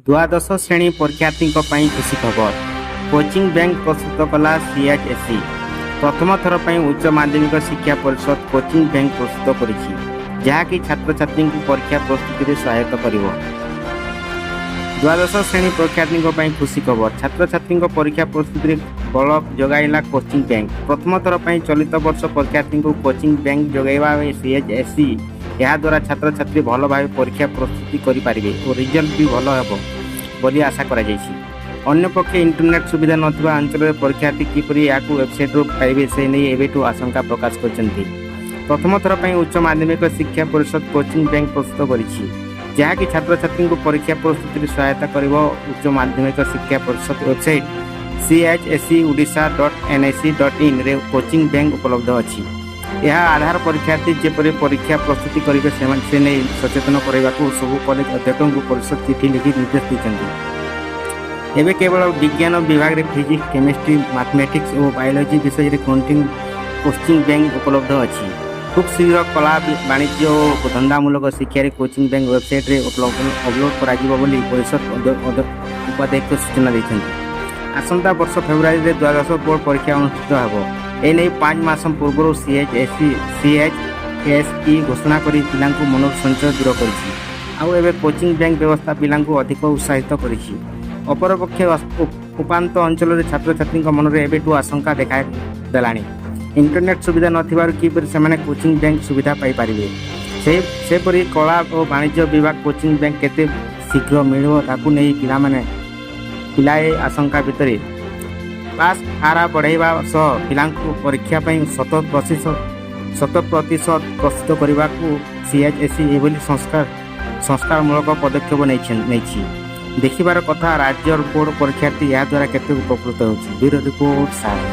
ଦ୍ୱାଦଶ ଶ୍ରେଣୀ ପରୀକ୍ଷାର୍ଥୀଙ୍କ ପାଇଁ ଖୁସି ଖବର। କୋଚିଂ ବ୍ୟାଙ୍କ ପ୍ରସ୍ତୁତ କଲା ସିଏଚ୍ଏସ୍ଇ। ପ୍ରଥମ ଥର ପାଇଁ ଉଚ୍ଚ ମାଧ୍ୟମିକ ଶିକ୍ଷା ପରିଷଦ କୋଚିଂ ବ୍ୟାଙ୍କ ପ୍ରସ୍ତୁତ କରିଛି, ଯାହାକି ଛାତ୍ରଛାତ୍ରୀଙ୍କୁ ପରୀକ୍ଷା ପ୍ରସ୍ତୁତିରେ ସହାୟତା କରିବ। ଦ୍ୱାଦଶ ଶ୍ରେଣୀ ପରୀକ୍ଷାର୍ଥୀଙ୍କ ପାଇଁ ଖୁସି ଖବର। ଛାତ୍ରଛାତ୍ରୀଙ୍କ ପରୀକ୍ଷା ପ୍ରସ୍ତୁତିରେ ବଳ ଯୋଗାଇଲା କୋଚିଂ ବ୍ୟାଙ୍କ। ପ୍ରଥମ ଥର ପାଇଁ ଚଳିତ ବର୍ଷ ପରୀକ୍ଷାର୍ଥୀଙ୍କୁ କୋଚିଂ ବ୍ୟାଙ୍କ ଯୋଗାଇବା ସିଏଚ୍ଏସ୍ଇ। ଏହାଦ୍ୱାରା ଛାତ୍ରଛାତ୍ରୀ ଭଲ ଭାବେ ପରୀକ୍ଷା ପ୍ରସ୍ତୁତି କରିପାରିବେ ଓ ରିଜଲ୍ଟ ବି ଭଲ ହେବ ବୋଲି ଆଶା କରାଯାଇଛି। ଅନ୍ୟପକ୍ଷେ ଇଣ୍ଟରନେଟ୍ ସୁବିଧା ନଥିବା ଅଞ୍ଚଳରେ ପରୀକ୍ଷାର୍ଥୀ କିପରି ଏହାକୁ ୱେବସାଇଟ୍ରୁ ପାଇବେ, ସେ ନେଇ ଏବେଠୁ ଆଶଙ୍କା ପ୍ରକାଶ କରିଛନ୍ତି। ପ୍ରଥମ ଥର ପାଇଁ ଉଚ୍ଚ ମାଧ୍ୟମିକ ଶିକ୍ଷା ପରିଷଦ କୋଚିଂ ବ୍ୟାଙ୍କ ପ୍ରସ୍ତୁତ କରିଛି, ଯାହାକି ଛାତ୍ରଛାତ୍ରୀଙ୍କୁ ପରୀକ୍ଷା ପ୍ରସ୍ତୁତିରେ ସହାୟତା କରିବ। ଉଚ୍ଚ ମାଧ୍ୟମିକ ଶିକ୍ଷା ପରିଷଦ ୱେବସାଇଟ୍ chseodisha.nic.inରେ କୋଚିଂ ବ୍ୟାଙ୍କ ଉପଲବ୍ଧ ଅଛି। ଏହା ଆଧାର ପରୀକ୍ଷାର୍ଥୀ ଯେପରି ପରୀକ୍ଷା ପ୍ରସ୍ତୁତି କରିବେ, ସେମାନେ ସେ ନେଇ ସଚେତନ କରାଇବାକୁ ସବୁ କଲେଜ ଅଧ୍ୟକ୍ଷଙ୍କୁ ପରିଷଦ ଚିଠି ଲେଖି ନିର୍ଦ୍ଦେଶ ଦେଇଛନ୍ତି। ଏବେ କେବଳ ବିଜ୍ଞାନ ବିଭାଗରେ ଫିଜିକ୍ସ, କେମିଷ୍ଟ୍ରି, ମ୍ୟାଥମେଟିକ୍ସ ଓ ବାୟୋଲୋଜି ବିଷୟରେ କୋଚିଂ ବ୍ୟାଙ୍କ ଉପଲବ୍ଧ ଅଛି। ଖୁବ୍ ଶୀଘ୍ର କଳା, ବାଣିଜ୍ୟ ଓ ଧନ୍ଦାମୂଳକ ଶିକ୍ଷାରେ କୋଚିଂ ବ୍ୟାଙ୍କ ୱେବସାଇଟ୍ରେ ଉପଲବ୍ଧ ଅପଲୋଡ଼ କରାଯିବ ବୋଲି ପରିଷଦ ଉପାଧ୍ୟକ୍ଷ ସୂଚନା ଦେଇଛନ୍ତି। ଆସନ୍ତା ବର୍ଷ ଫେବୃଆରୀରେ ଦ୍ୱାଦଶ ବୋର୍ଡ଼ ପରୀକ୍ଷା ଅନୁଷ୍ଠିତ ହେବ। ଏନେଇ 5 ମାସ ପୂର୍ବରୁ ସିଏଚ୍ଏସ୍ଇ ଘୋଷଣା କରି ପିଲାଙ୍କୁ ମନରୁ ସଂଶୟ ଦୂର କରିଛି। ଆଉ ଏବେ କୋଚିଂ ବ୍ୟାଙ୍କ ବ୍ୟବସ୍ଥା ପିଲାଙ୍କୁ ଅଧିକ ଉତ୍ସାହିତ କରିଛି। ଅପରପକ୍ଷେ ଉପାନ୍ତ ଅଞ୍ଚଳରେ ଛାତ୍ରଛାତ୍ରୀଙ୍କ ମନରେ ଏବେଠୁ ଆଶଙ୍କା ଦେଖା ଦେଲାଣି। ଇଣ୍ଟରନେଟ୍ ସୁବିଧା ନଥିବାରୁ କିପରି ସେମାନେ କୋଚିଂ ବ୍ୟାଙ୍କ ସୁବିଧା ପାଇପାରିବେ? ସେପରି କଳା ଓ ବାଣିଜ୍ୟ ବିଭାଗ କୋଚିଂ ବ୍ୟାଙ୍କ କେତେ ଶୀଘ୍ର ମିଳିବ, ତାକୁ ନେଇ ପିଲାଏ ଆଶଙ୍କା ଭିତରେ। ପାସ୍ ହାର ବଢ଼ାଇବା ସହ ପିଲାଙ୍କୁ ପରୀକ୍ଷା ପାଇଁ ଶତ ପ୍ରତିଶତ ପ୍ରସ୍ତୁତ କରିବାକୁ ସିଏଚ୍ଏସ୍ଇ ଏଭଳି ସଂସ୍କାରମୂଳକ ପଦକ୍ଷେପ ନେଇଛି। ଦେଖିବାର କଥା, ରାଜ୍ୟର ବୋର୍ଡ଼ ପରୀକ୍ଷାର୍ଥୀ ଏହାଦ୍ୱାରା କେତେ ଉପକୃତ ହେଉଛି। Bureau report, sir.